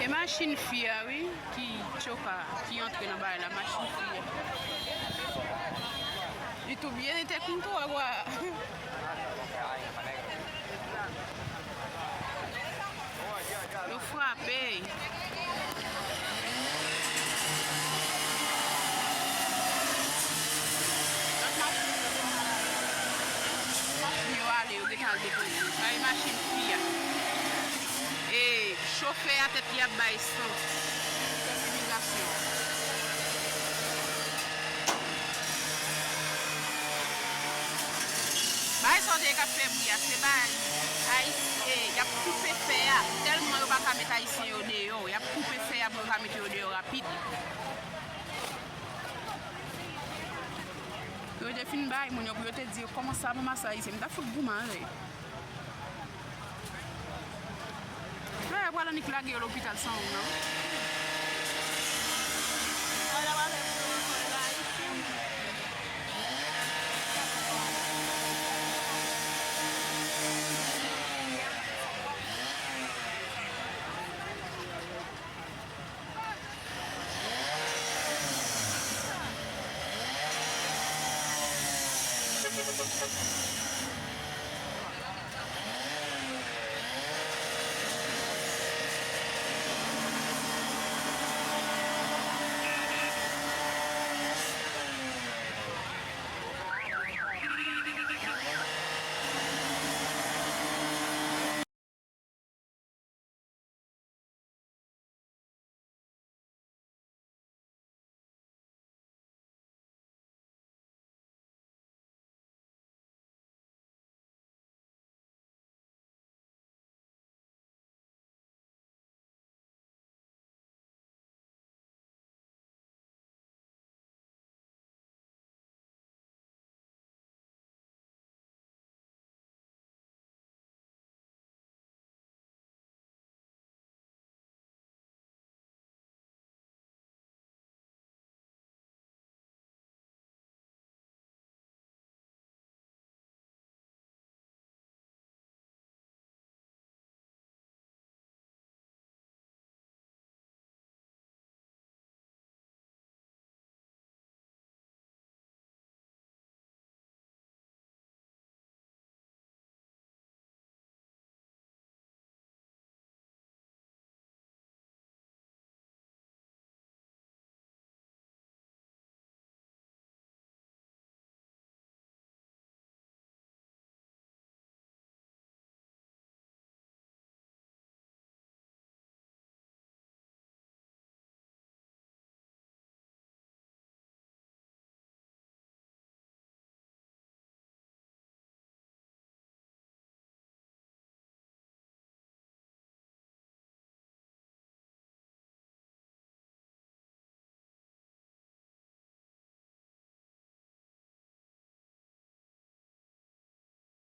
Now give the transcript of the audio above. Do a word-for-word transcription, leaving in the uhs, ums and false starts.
E machin fi a, wi, ki tchoka, ki antre nan bagay la, machin fi a. Li tou byen, li te konn tou, agwa. Yo frape. Lòt machin yo, machin yo ale, yo gentan al depoze. Sa e machin fi a. E chofè a tèt li ap bay san. Chèf imigrasyon. Bagay sa w te ye k ap fè bri a, se bagay Ayisyen, y ap koupe fè a. Tèlman yo pa ka met Ayisyen yo deyò, y ap koupe fè a pou yo ka mete yo deyò rapid. Yo te fin bay moun yo pou yo te di yo kòman sa pou mas Ayisyen, m ta fout goumen avè yo. Frè, yo pral annik lage yo lopital san ou non.